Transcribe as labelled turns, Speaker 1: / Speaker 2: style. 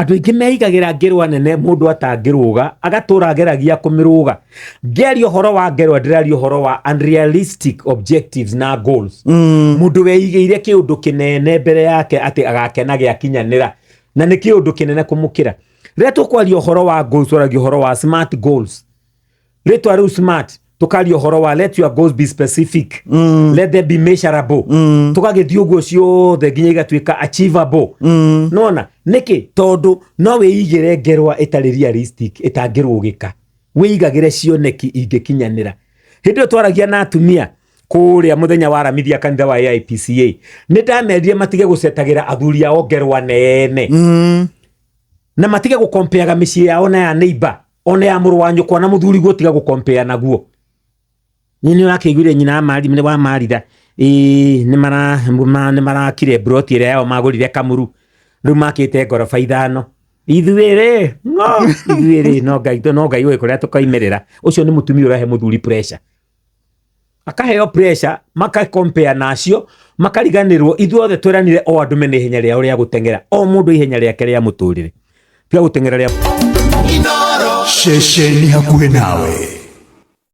Speaker 1: Andũ aingĩ meigagĩra ngerwa nene mũndũ atangĩrũga, agatũra ageragia kũmĩrũga. Ngĩaria ũhoro wa ngerwa ndĩraria ũhoro wa unrealistic objectives na goals. Mũndũ weigĩire kĩũndũ kĩnene mbere yake atĩ agakena gĩakinyanĩra, na nĩ kĩũndũ kĩnene kũmũkĩra. Rĩrĩa tũkwaria ũhoro wa goals, twaragia ũhoro wa smart goals. Rĩtwa rĩu smart, tukaria ũhoro wa let your goals be specific, let them be measurable, tũgagĩthiĩ ũguo ciothe nginya igatuĩka achievable. Nona nĩkĩ? Tondũ no wĩigĩre ngerwa ĩtarĩ realistic, ĩtangĩrũgĩka, wĩigagĩre cioneki ingĩkinyanĩra. Hĩndĩ ĩyo twaragia na atumia kũrĩa mũthenya wa aramithia kanitha wa AIPCA, nĩ ndamerire matige gũcetagĩra athuri ao ngerwa nene, na matige gũkompeaga mĩciĩ yao na ya neighbor, ona ya mũrũ wa nyũkwa na mũthuri guo, tiga gũkompea naguo. Nĩ nĩ ũrakĩiguire nyina wa Maritha, ĩĩ, nĩ marakire mburoti ĩrĩa yao magũrire Kamuru, rĩu makĩte ngoroba 5. Ithuĩ rĩ, no ithuĩ rĩ, no Ngai ũĩ kũrĩa tũkoimĩrĩra. Ũcio nĩ mũtumia ũrahe mũthuri pressure, akaheo pressure, makakompea nacio, makariganĩrwo ithuothe twĩranire o andũ mena ihenya rĩao rĩa gũteng'era, o mũndũ ihenya rĩake rĩa mũtũrĩre, tiga gũteng'era rĩa
Speaker 2: Ceceni hakuhĩ nawe.